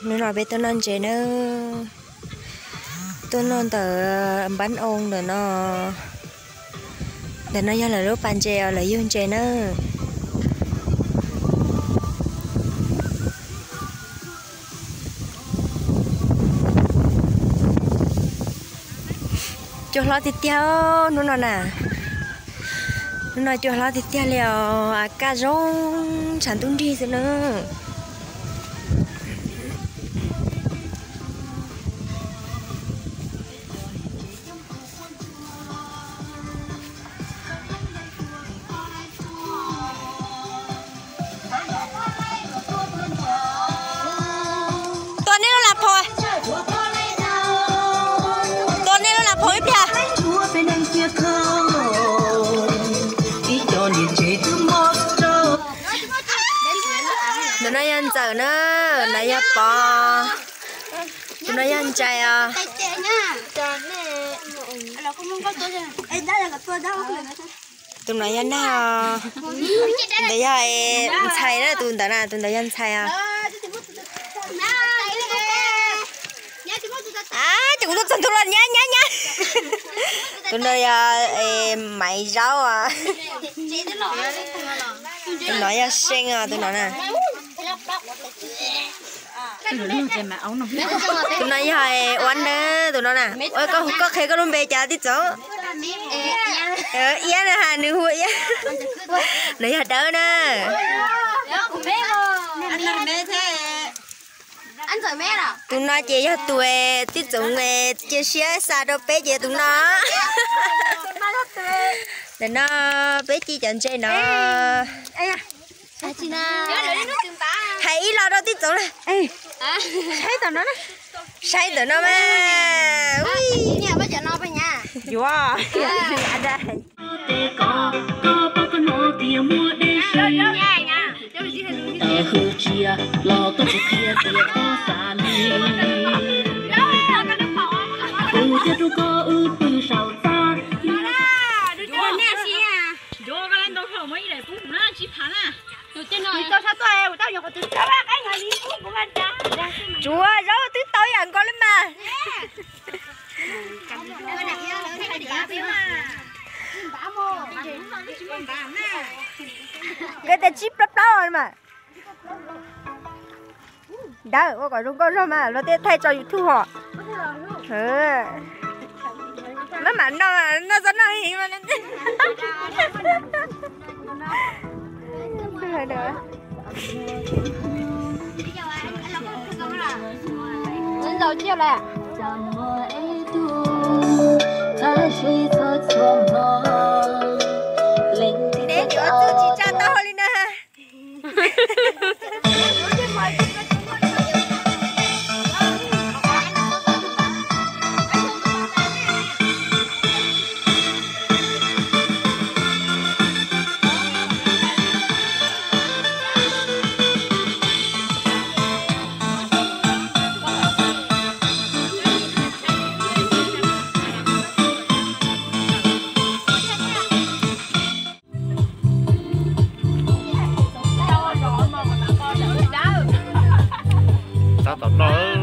Hnub no peb tuaj noj ntses nawb, tuaj noj ntawm npab oo ntawm no. Ntawm no yog lawv lub pas ntses os, lawv yug ntses nawb. Cua hlob tiag tiag hnub no na. Hnub no cua hlob tiag tiag li os, a kaj zoo tshav ntuj nrig xwb na. Tua nej lub las phom, tua nej lub las phom ib pliag. Tus no yog Ntxawm na, no yog Pov, tus no yog Ntsais os. Tus no yog Nag os. Ntawd yog Ntxhais na, tus ntawd na, tus ntawd yog Ntxhais os. Ces kuv tuaj txog ntua los nyab nyab nyab. Tus no yog Maiv Zaub os. Tus no yog See os, tus no na. Tus no yog Ua Nab, tus no na. Koj qhia koj lub npe cas tib txoov. Iab na, nws hu Iab. No yog Dawb na. Tus no ces yog tus tib txoov cia siab xa rau peb ces tus no. Ntawm no peb ci cov ntses no. Hais ib lo rau tib txoov na. Saib ntawm no mas. Yuav. Ntawd hwj tsia los koj tsis qhia tias koj xav li. Kuv thiab rau koj wb pw saum txaj. Tsuav zaub twb tau ib yam nkaus li mas. Nkawd tias tsib plaub plaub mas. Dawb ua kom zoo nkauj zog mas luag thiaj thaij tso YouTube hos. Maj mam noj, noj txoj noj heev mas. Neb niam ua txuj tsis tsa tau li na. Tab tom noj.